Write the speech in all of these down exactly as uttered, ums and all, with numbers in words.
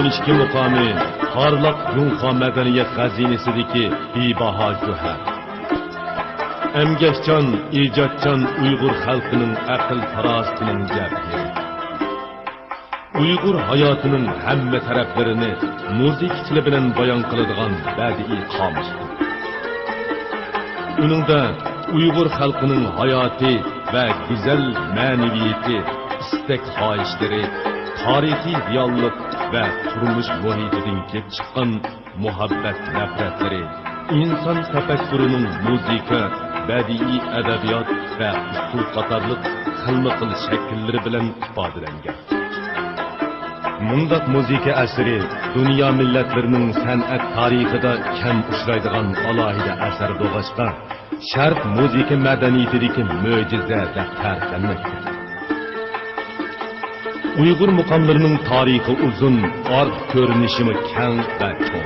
ئىككى مۇقامى پارلاق جۇڭخۇا مەدەنىيەت خەزىنىسىدىكى بىباھا گۆھەر. ئەمگەكچان، ئىجادچان ئۇيغۇر خەلقىنىڭ ئەقىل-پاراسىتىنىڭ جەۋھىرى. ئۇيغۇر ھاياتىنىڭ ھەممە تەرەپلىرىنى مۇزىكا تىلى بىلەن بايان قىلىدىغان بەدىئىي قامۇس. ئۇنىڭدا ئۇيغۇر خەلقىنىڭ ھاياتى ۋە گۈزەل مەنىۋىيىتى، ئىستەك-خاھىشلىرى، تارىخىي رېئاللىق ۋە تۇرمۇش مۇھىتىدىن كېلىپ چىققان مۇھەببەت-نەپرەتلىرى، ئىنسان تەپەككۇرىنىڭ مۇزىكا، بەدىئىي ئەدەبىيات ۋە ئۇسسۇل قاتارلىق خىلمۇ-خىل شەكىللىرى بىلەن ئىپادىلەنگەن. مۇنداق مۇزىكا ئەسىرى دۇنيا مىللەتلىرىنىڭ سەنئەت تارىخىدا كەم ئۇچرايدىغان ئالاھىدە ئەسەر بولغاچقا، شەرق مۇزىكا مەدەنىيىتىدىكى مۆجىزە دەپ تەرىپلەنمەكتە. ئۇيغۇر مۇقاملىرىنىڭ تارىخى ئۇزۇن، ئارقا كۆرۈنۈشىمۇ كەڭ ۋە چوڭ.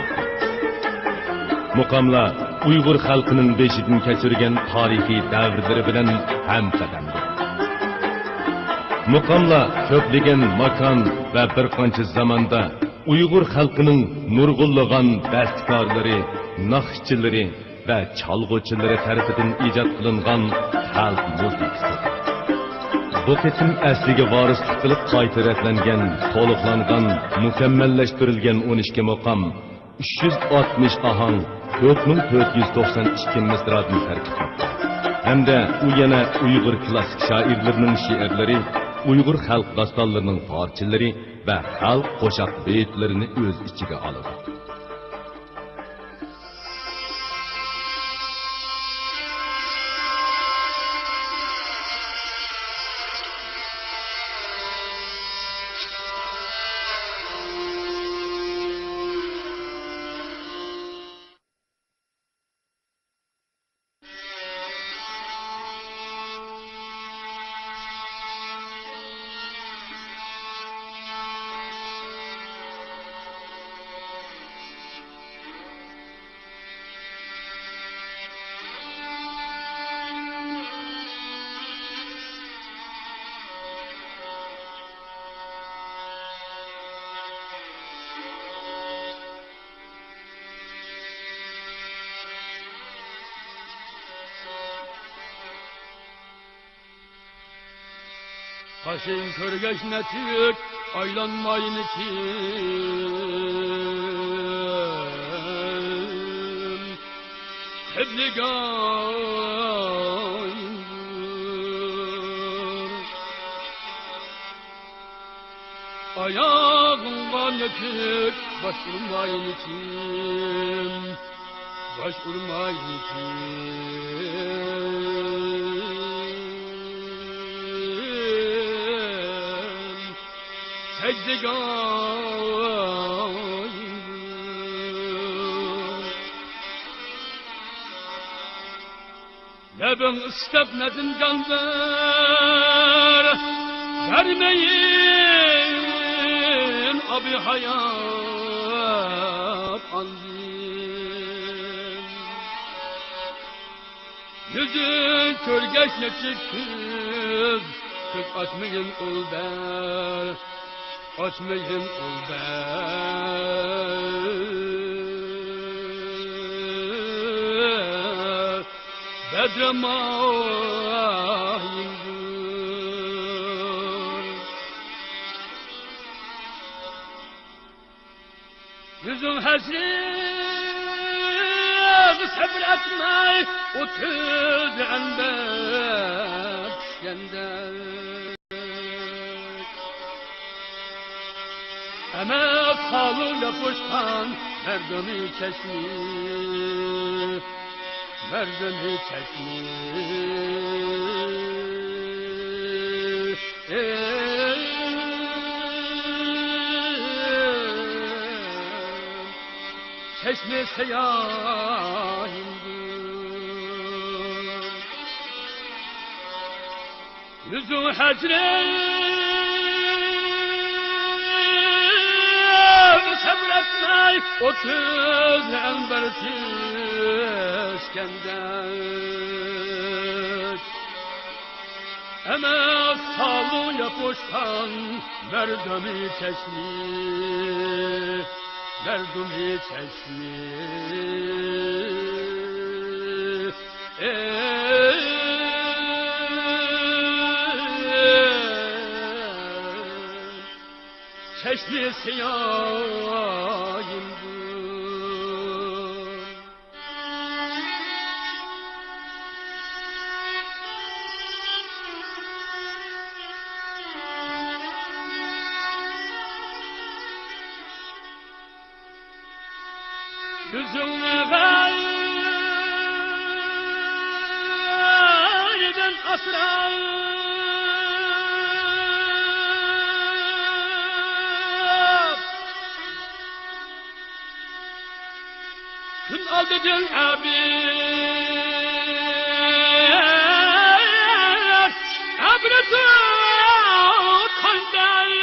مۇقاملار ئۇيغۇر خەلقىنىڭ بېشىدىن كەچۈرگەن تارىخىي دەۋرلىرى بىلەن ھەمقەدەمدۇر. مۇقاملار كۆپلىگەن ماكان ۋە بىر قانچە زاماندا ئۇيغۇر خەلقىنىڭ نۇرغۇنلىغان بەستىكارلىرى، ناخشىچىلىرى ۋە چالغۇچىلىرى تەرىپىدىن ئىجاد قىلىنغان خەلق مۇزىكىسى. بۇ قېتىم ئەسلىگە ۋارىسلىق قىلىپ قايتا رەتلەنگەن، تولۇقلانغان، مۇكەممەللەشتۈرۈلگەن ئون ئىككى مۇقام، ئۈچ يۈز ئاتمىش ئاھاڭ، تۆت مىڭ تۆت يۈز توقسان ئىككى مىسرادىن تەركىب تاپقان ھەمدە ئۇ يەنە ئۇيغۇر كلاسسىك شائىرلىرىنىڭ شېئىرلىرى، ئۇيغۇر خەلق داستانلىرىنىڭ پارچىلىرى ۋە خەلق قوشاق بېيىتلىرىنى ئۆز ئىچىگە ئالىدۇ. قاشىڭ كۆرگەچ نەچچىك ئايلانمايمىكىن قىبلىگە؟ ئاياغىڭغا نەچچىك باش ئۇرمايمىكىن، باش ئۇرمايمىكىن سەجدىگاھىڭدىن؟ لەۋىڭ ئىسسىق نەدىن گالدىر بەرمەيىن ئابى ھايات ئاندىن. يۈزۈڭ كۆرگەچ نەچچە كۈز، كۆز ئاچمىغىن ئۇل بەر، ئاچمىغىن ئۇل بەر. بەدرىم ئايىمدۇر. يۈزۈڭ ھەسرەت سەۋر ئەتمەي، ئوتتۇز ئەنبەر چۈشكەندەك. ئەمەس خالۇق ياپۇشقان مەردۇنى چەشمە، مەردۇنى چەشمە. چەشمە ساياھىمدۇر. يۈزۈڭ ھەسرەت سەۋر ئەتمەي، ئوتتۇز ئەنبەر چۈشكەندەك. ئەمەس سالۇ ياپۇشقان مەردۇمى چەشمى، مەردۇمى چەشمى. ئەي، چەشمە سىيايىمدۇر. يۈزۈڭنى غەيرىدىن ئاسراپ، كۈن ئالدىدىن ئەبىر ئەبرىتۇ قانداي.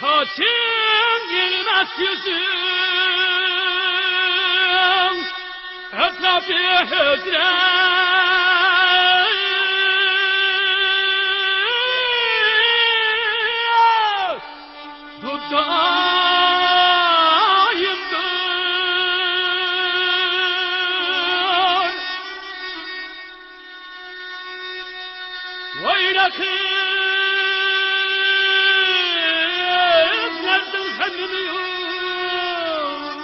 ساچىڭ يېرىمەس يۈزۈڭ، ئەتراپى ھۆجرە. دۇدايىمدۇر. ۋايرا قىزلاردىن غەمىم يوق.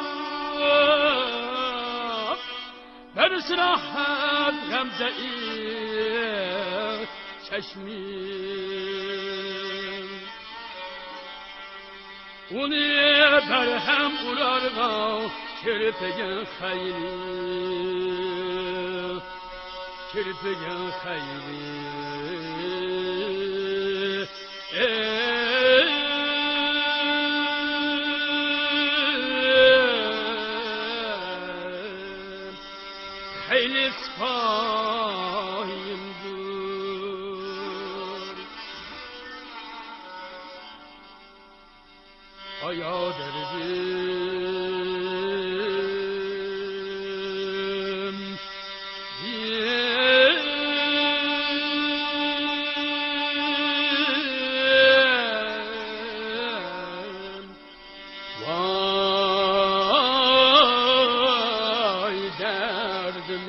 بەرسە راھەت غەمزە چەشمىم. ئۇنى بەرھەم ئۇرارغا كىرپىگىڭ خەيرى، كىرپىگىڭ خەيرى. خەيرى سىپايىمدۇر. ئايا دەردىم، ۋاي دەردىم.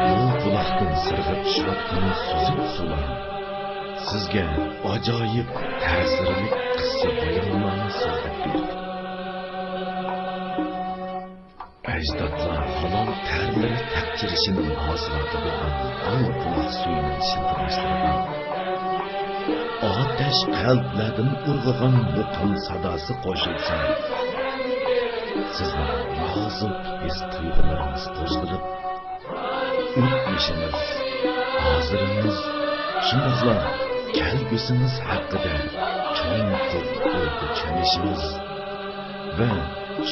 بۇ بۇلاقتىن سىرغىپ چۈشۈۋاتقان سۈزۈك سۇلار سىزگە ئاجايىپ تەسىرلىك قىسسە بايانلارنى سۆزلەپ بېرىدۇ. ئەجدادلار ھالال تەرلىرى تەپچىرىشىنىڭ ھاسىلاتى بولغان بۇ بۇلاق سۈيىنىڭ شىلدىرلاشلىرىغا ئاتەش قەلبلەردىن ئۇرغۇغان مۇقام ساداسى قوشۇلسا، سىزنىڭ نازۇك ھېس تۇيغۇلىرىڭىز قوزغىلىپ، ئۆتمۈشىڭىز، ھازىرىڭىز، شۇنداقلا كەلگۈسىڭىز ھەققىدە چوڭقۇر ئويغا چۆمۈشىڭىز ۋە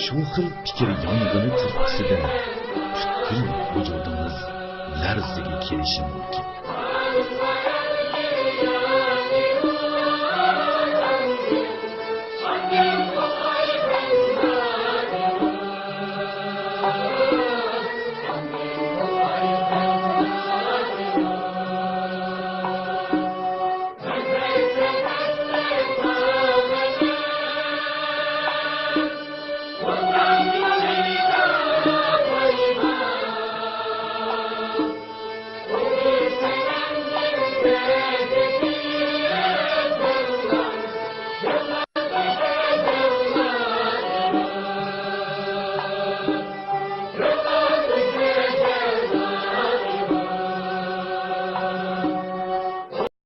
شۇ خىل پىكىر يانغىنى تۈرتكىسىدە پۈتكۈل ۋۇجۇدىڭىز لەرزىگە كېلىشى مۇمكىن.